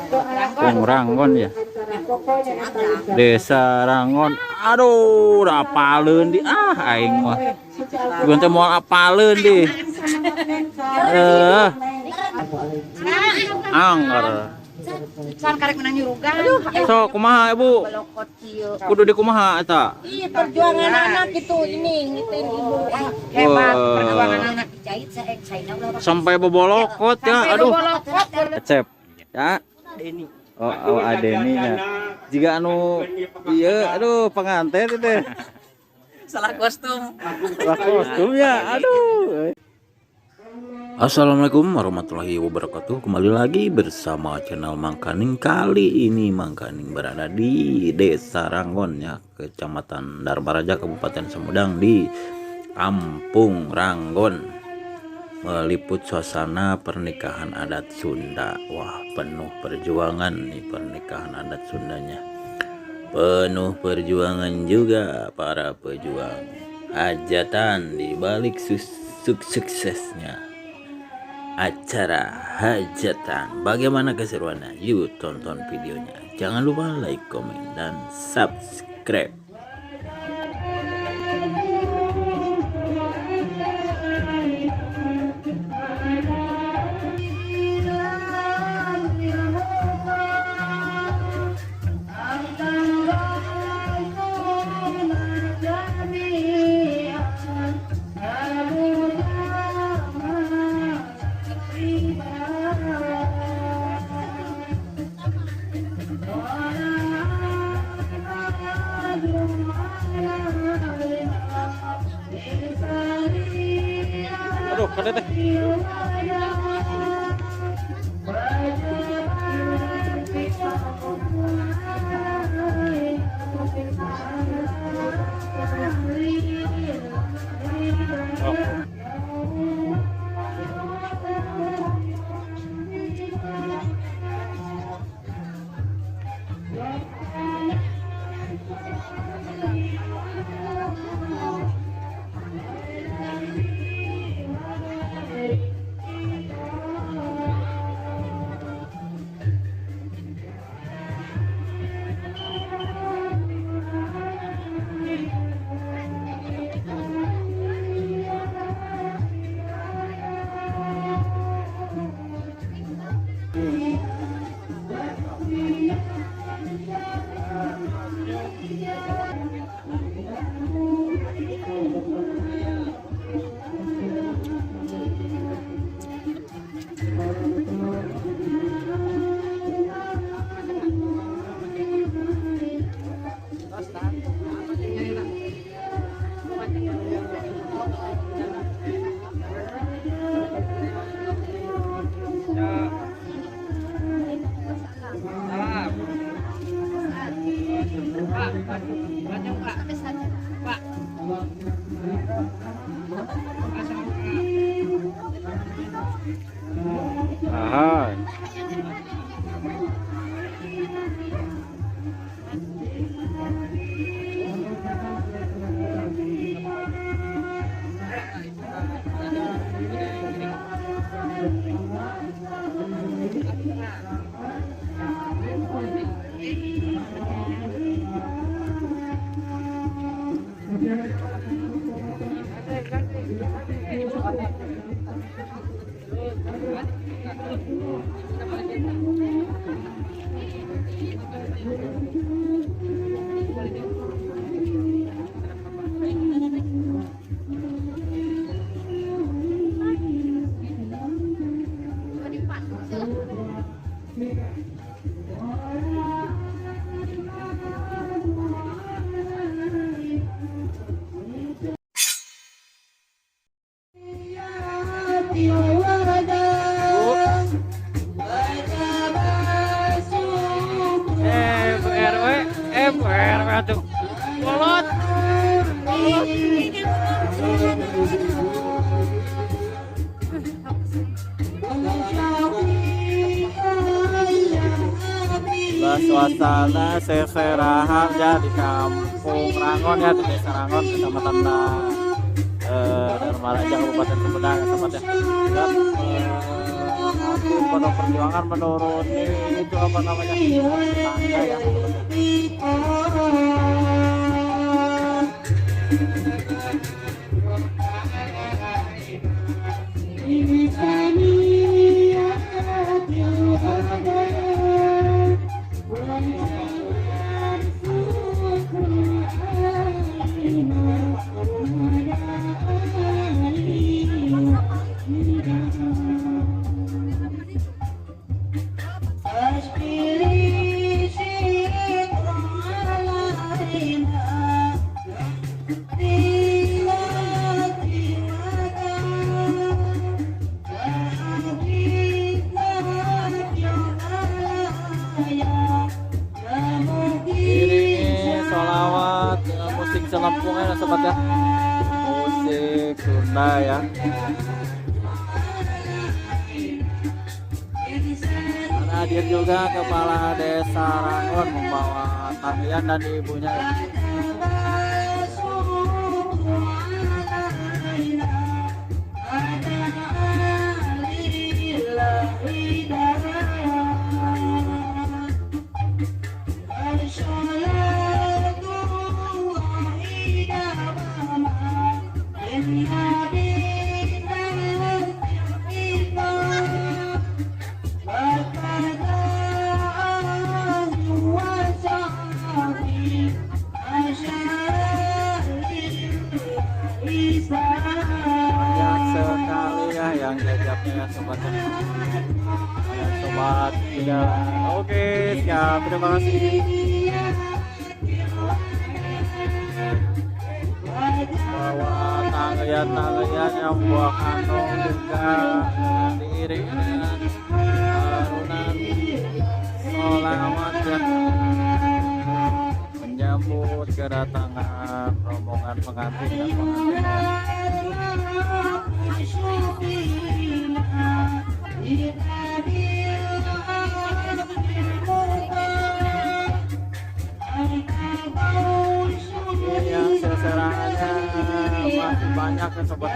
Kampung Ranggon ya. Desa Ranggon. Aduh, udah apaleun di ah aing mah. Ieu teh moal apaleun di. Eh. Angger. Can karek menang nyurugan. So, kumaha Ibu? Bolokot kieu. Kudu di kumaha eta? Iya, perjuangan anak itu ini ngitin ibu. Hebat Wah. Perjuangan anak dijahit saya saya ulah. Sampai bobolokot ya, aduh. Cep. Ya. Ini. Oh, oh Adeni nya. Jika anu iya, aduh pengantin itu teh. Salah kostum. Lah kostumnya, aduh. Assalamualaikum warahmatullahi wabarakatuh. Kembali lagi bersama channel Mangkaning. Kali ini Mangkaning berada di Desa Ranggon ya, Kecamatan Darmaraja, Kabupaten Sumedang, di Kampung Ranggon, meliput suasana pernikahan adat Sunda. Wah, penuh perjuangan nih pernikahan adat Sundanya. Penuh perjuangan juga para pejuang hajatan di balik suksesnya acara hajatan. Bagaimana keseruannya? Yuk tonton videonya. Jangan lupa like, komen, dan subscribe. Aduh, kada teh. Oh. Aha. Bu RW, Bu RW tuh. Bolot. Lah suasana seserahan ya di Kampung Ranggon ya, di Desa Ranggon, Kecamatan Darmaraja, Kabupaten Sumedang, ya, sobat ya. Dan pengantin penuh perjuangan menuruni itu apa namanya tangga ya. Sholawat dengan musik celempung ya sobat ya, musik Sunda ya. Dan hadir juga kepala desa Ranggon membawa tarian dan ibunya ya. Banyak sekali ya yang jajabnya ya sobat ya. Sobat tidak. Oke, siap, terima kasih. Bawa tanggayan-tanggayan yang buah kantong juga diiringi dengan alunan sholawat ya, menyambut kedatangan rombongan pengantin dan pengantin. Ini yang seserangannya masih banyak ya sobat.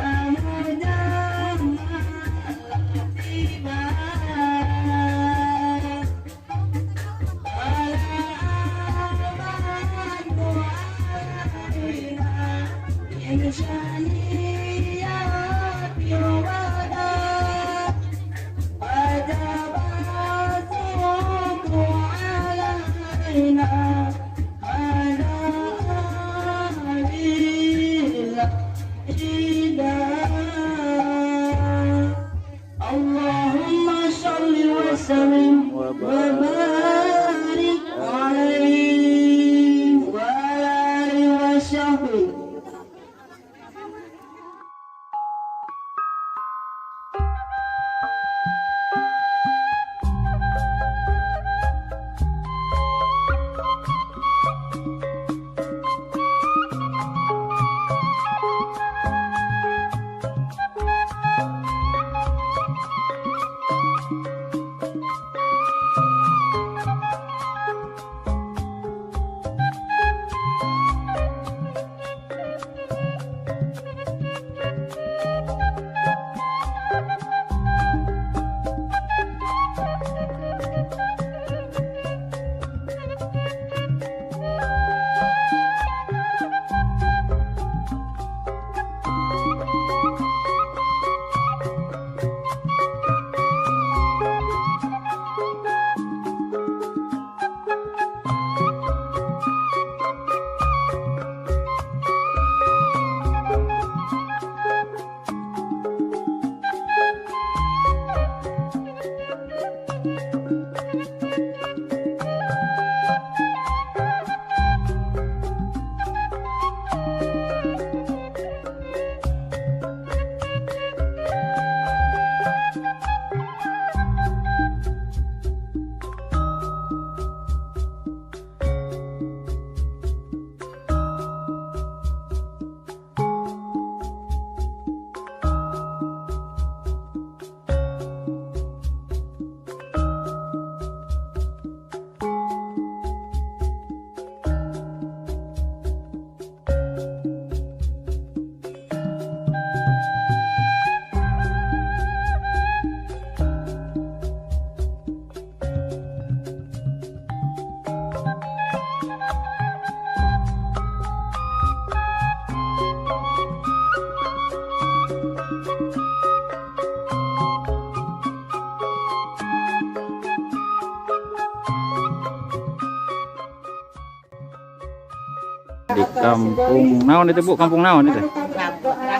Di kampung naon itu, Bu? Kampung naon itu?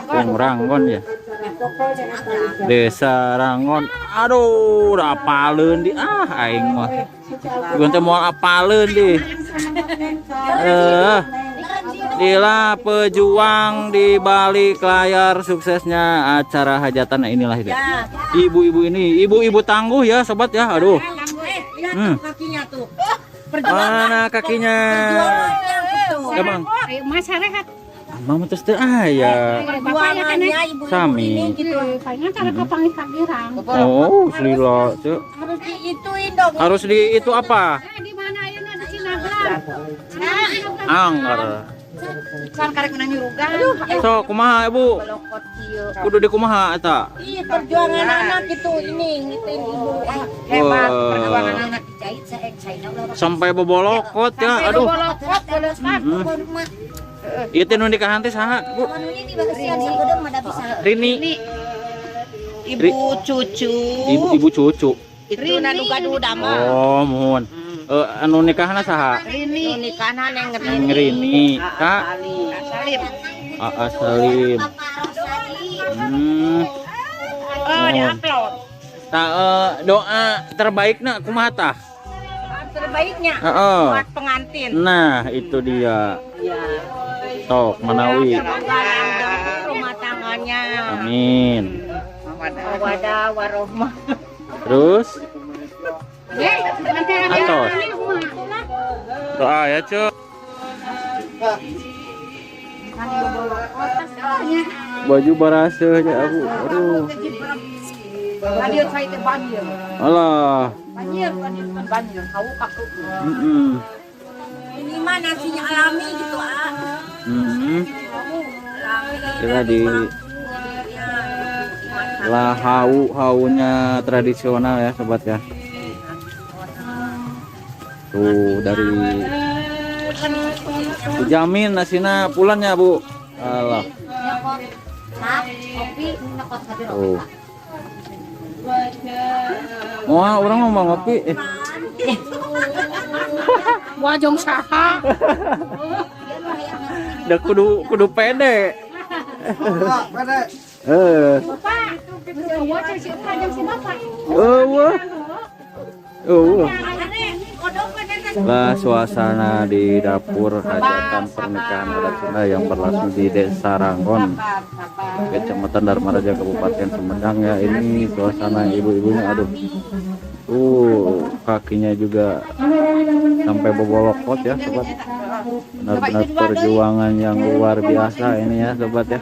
Kampung Ranggon ya. Desa Ranggon. Aduh, udah apaleun di ah aing mah. Ieu teh moal apaleun di. Inilah pejuang di balik layar suksesnya acara hajatan. Nah, inilah dia. Ibu-ibu ini, ibu-ibu tangguh ya sobat ya. Aduh. Kakinya tuh. Mana kakinya? Emang. Mas sarehat. Mama terus teu aya. Perjuangannya ibu-ibu Sami. ini gitu. Palingan cara kapanggih kagirang. Oh, selila, Cuk. Harus diituin dong. Harus di itu apa? Di mana ayeuna di Cinaglan? Anggar. Kan karek menang nyurugan. So, kumaha Ibu? Kudu di kumaha eta? Iya, perjuangan anak itu ini ngitin ibu. Hebat perjuangan anak. Sampai bobolokot ya, aduh. Ieu teh nu nikahan teh saha, Bu? Rini. Ibu cucu. Ibu ibu cucu. Itu nanu gaduh dama. Oh, mohon. Anu nikahna saha? Rini. Nikahna Neng Rini. Neng Rini. Kak Salim. Aa Salim. Oh, di-upload. Tah doa terbaikna kumaha tah? Terbaiknya Heeh. buat pengantin. Nah, itu dia. Sok manawi. Semoga langgeng rumah tangganya. Amin. Mawadah warohmah. Terus atos. Doa ya, Cuk. Baju baraseuh ya aku. Aduh. Banjir saya teh banjir. Alah. Banjir, banjir, banjir. Kau kaku. Ini mah nasinya alami gitu, ah. Kita di lah hau-haunya tradisional ya sobat ya. Tuh dari dijamin nasina pulan ya, Bu. Alah. Tuh. Wah, orang mau ngopi. Wah, jong saha. Udah kudu kudu pede. Bapak, wah si jong si bapak. Wah. Oh. Lah suasana di dapur hajatan pernikahan adat Sunda yang berlangsung di Desa Ranggon, Kecamatan Darmaraja, Kabupaten Sumedang ya. Ini suasana ibu-ibunya, aduh. Kakinya juga sampai bobolokot ya sobat. Benar-benar perjuangan yang luar biasa ini ya sobat ya.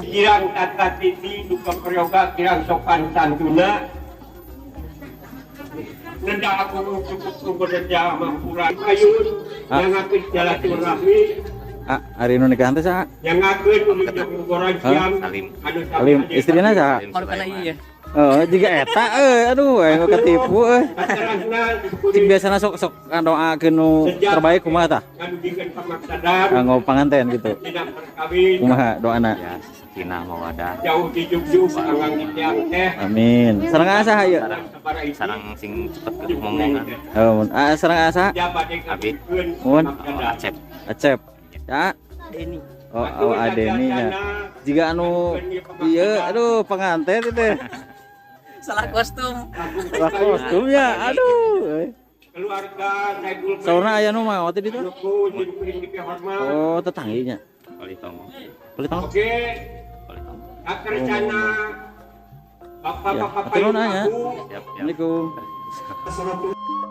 Kirang tata titi duka peryoga kirang sopan santuna nenda aku cukup bekerja mampuran ayun yang aku silaturahmi. Ah, hari nu nikahan teh saha? Yang ngakeun menuju siang. Salim. Salim, istrina saha? Baru kena iya. Oh, jiga eta euy, aduh aing ketipu euy. Cing biasana sok sok doakeun nu terbaik kumaha tah? Kanggo panganten gitu. Kumaha doana? Ya, sakinah mawadah. Jauh di jugjug anggang tiang teh. Amin. Sareng asa ieu? Sareng sing cepet ke ngomongan. Oh, sareng asa? Abi. Mun. Acep. Acep. Ya. Deni. Oh, Adeni nya. Jiga anu ieu aduh panganten itu teh. Salah kostum. Salah kostum ya, aduh. Keluarga Saiful. Saurna aya nu maot di ditu? Oh, tetangginya. Palitongo. Palitongo. Oke. Akersana Bapak-bapak ya, Ibu. Assalamualaikum.